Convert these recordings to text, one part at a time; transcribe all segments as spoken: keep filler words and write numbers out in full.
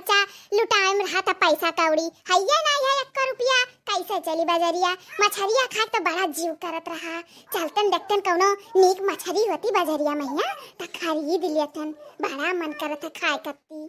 खर्चा लुटाए में रहा था, पैसा कौड़ी हइये नाहीं है एक्को रुपया, कैसे चली बजरिया? मछरिया खाए तो बड़ा जीव करत रहा। चलतन देखतन कौनो नीक मछरी होती बजरिया महिया, त खरीद लेतन, बड़ा मन करत है खाए कत्ती।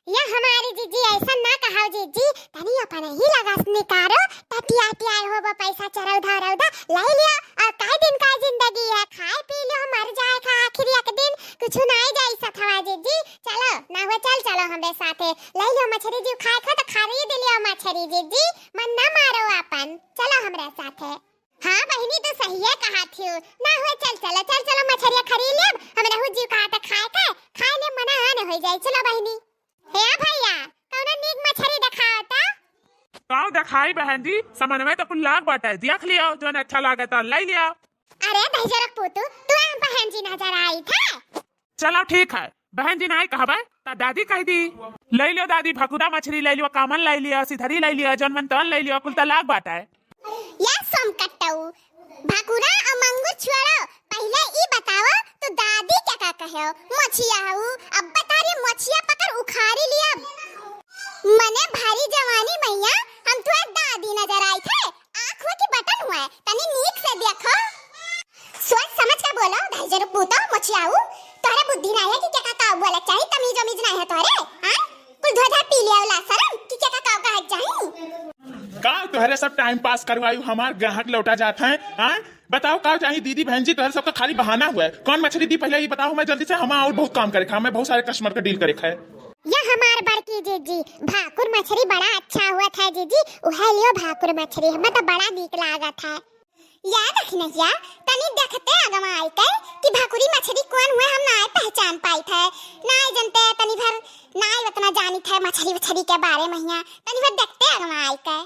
या हमारी जीजी, ऐसा ना कहाओ जीजी, तनी अपने ही लगा से निकारो, टटिया टियार होबो, पैसा चरौधा रौधा लाई लियो, और काई दिन का जिंदगी है, खाए पी लियो, मर जाए का आखिर एक दिन, कुछ ना आई जाई सथवा जीजी। चलो ना हुआ, चल चलो हमरे साथे, लाई लियो मछरी जी खाए खा तो खरीद लियो मछरी जीजी, मन ना मारो अपन, चलो हमरे साथे। हाँ बहिनी, तू सहिए कहत हियो। ना हुए, चल चलो, चल चलो, मछरिया खरीद लेब, हमरे हु जीव कहत खाए के, खाए ले मना आने होई जाई। चलो बहिनी। हे भैया, कौनो नीक मछरी देखाओ ता। का देखाई बहन जी, समनवे तो कुल लाग बाटे, देख लियो, जौन अच्छा लागे तो ले लियो। अरे दहिजरक पूतू, तू हम बहन जी नजर आई थे। चलो ठीक है, बहन जी नाई कहबे, त दादी कह दी। ले लियो दादी, भकुरा मछरी ले लियो, कामन ले लियो, सिधरी ले लियो, जौन मन तौन ले लियो, कुल त लाग बाटे। या सोमकट्टऊ, भकुरा और मंगुर छोड़ो, पहले ई बताओ, तू दादी क्या का कहो? मोछिया हऊ, अब बता रे, मोछिया पकड़ उखाड़ी लिया। मने भारी जवानी मैया, हम तुहार दादी नजर आई थे। आँख हुआ कि बटन हुआ है, तनी नीक से देखो। सोच समझ के बोलो, दहिजरक पूतऊ, मोछियाऊ, तोहरे बुद्धि नाहीं है कि केका का बोले चाही, तमीज उमीज नाहीं है तोहरे, हाँ? कुल धोधा पी लिया वाला शरम कि केका का कहे चाही। का तोहरे सब टाइम पास करवायु, हमार ग्राहक लौटा जात है, हाँ? बताओ का चाही दीदी बहन जी, तोहरे सबका खाली बहाना हुआ है। कौन मछरी दी पहले ये बताओ, मैं जल्दी से, हम और बहुत काम करे खा, मैं बहुत सारे कस्टमर का डील करे खा। या हमार बड़की जीजी, भाकुर मछरी बड़ा अच्छा हुआ था जीजी, उहे लियो भाकुर मछरी, हमें तो बड़ा नीक लागत है। या दखिनहिया, तनी देखते अगमा आई के कि भाकुरी मछरी कौन हुए, हम नाय पहचान पाई थे, नाय जनते, तनी भर नाय उतना जानी थे मछरी वछरी के बारे में हिया, तनी भर देखते अगमा आई के।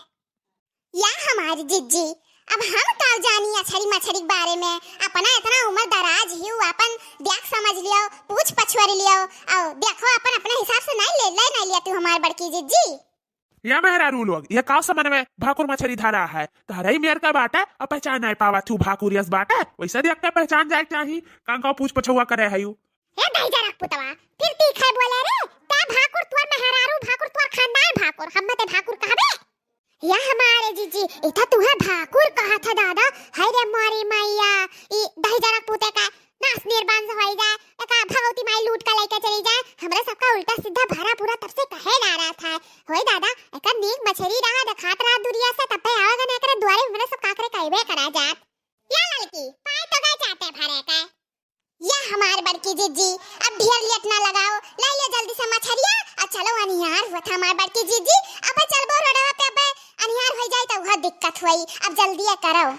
या हमारी जिज्जी, अब हम का जानी अछरी मछरी के बारे में, अपना इतना उम्र दराज हियो, अपन ब्याक समझ लियो, पूछ पछुआरी लियो, और देखो अपन अपने हिसाब से नाय ले, ले नाय लिया तू हमार बड़की जिज्जी। या मेहरारू लोग, ये का समन में भाकुर मछरी धरा है? तहरई मेर का बाटे, अब पहचान नाय पावा थू भाकुर यस बाटे, वैसे देख के पहचान जाए चाही, कांका पूछ पछुआ करे है यू। ए दहिजरक पुतवा, फिर तीखे बोले रे, का भाकुर तोर मेहरारू भाकुर तोर खानदान भाकुर, हम मते भाकुर कहबे? या हमारे जीजी, इता तुहे भाकुर कहा था दादा, हाय रे मोरी मैया, ई दहिजरक पुते का नास निर्बान से होई जाए, एका भगवती माई लूट का लेके चली जाए, हमरा सबका उल्टा सीधा भरा पूरा तब से कहे जा रहा था। होई दादा, एका नीक मछरी रहा, देखात रहा दुरिया से, तब पे आवेगा ना एकरे दुआरे, हमरा सब काकरे कहबे करा जात। या लड़की, पाए तो गए चाटे भरे के। या हमार बड़की जिज्जी, अब ढेर लेट ना लगाओ, ले ले जल्दी से मछरिया, और चलो अनियार हुआ था हमार बड़की जिज्जी, अब चलबो रोडवा पे, अब अनियार हो जाए तो वह दिक्कत हुई, अब जल्दी ये करो।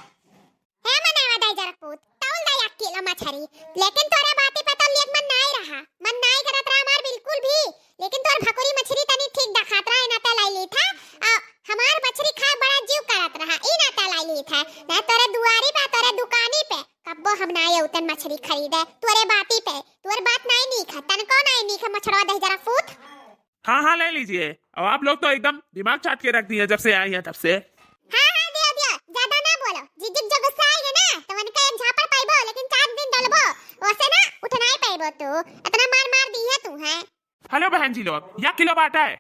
हे मनेवा दहिजरक पूत, तौल दे एक किलो मछरी, लेकिन तोरे बाती पे तो लेक मन नाई रहा, मन नाई करत रहा हमार बिल्कुल भी, लेकिन तोर भकुरी मछरी तनी ठीक दखात रहा, एना ते लाई ली था, आ, हमार मछरी खाए बड़ा जीव करत रहा, ई ना ते लाई ली था, ना तोरे दुआरी पे, तोरे दुकानी पे, कब्बो हम नाई उतन मछरी खरीदे, तोरे बाती पे, तोर बात नाई नीक है, तनको नाई नीक है, मछरवा दहिजरक पूत। हाँ, हाँ, ले लीजिए। अब आप लोग तो एकदम दिमाग चाट के रख दिए जब से आए हैं तब से। हाँ, हाँ, दियो, दियो, ज्यादा ना बोलो। जिज्जी जो गुस्सा आएगा ना, तो उनका एक झापड़ पाइबो, लेकिन चार दिन डलबो, वैसे ना उठना ही पाइबो तू। इतना मार मार दी है तू, हैं? हेलो बहन जी लोग, या किलो बाटा है?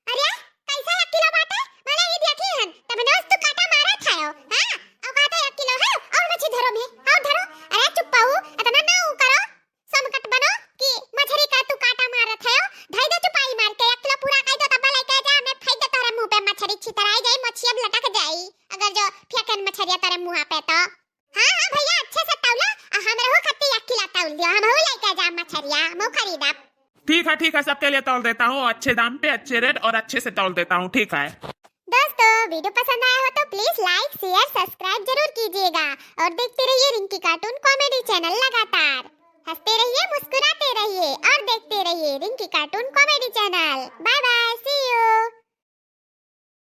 अरे, कैसा एक किलो बाटा? मैंने ही देखी हन, तब नोस तू काटा मारा था यो, हाँ? और कहता एक किलो है, और मछली धरो में, और धरो। अरे चुप पाऊ, इतना ना ऊ करो। समकट बनो कि मछरी का तू काटा मारत है, धई दे चुपाई मार के, एक किलो पूरा कई दो, तब लेके जा, मैं फेंक दे तोरे मुंह पे मछरी, छितराई जाई, मछिया में लटक जाई, अगर जो फेंकन मछरिया तोरे मुंह पे तो। हाँ, हाँ भैया, अच्छे से तौला, आ हमरे हो खत्ती एक किलो तौल दियो, हम हो लेके जा मछरिया, हम हो खरीदब। ठीक है, ठीक है, सबके लिए तौल देता हूँ, अच्छे दाम पे, अच्छे रेट और अच्छे से तौल देता हूँ, ठीक है। दोस्तों, वीडियो पसंद आया हो तो please like, share, subscribe जरूर कीजिएगा और देखते रहिए रिंकी कार्टून कॉमेडी चैनल लगातार। हंसते रहिए, मुस्कुराते रहिए और देखते रहिए Rinki cartoon comedy channel. Bye bye.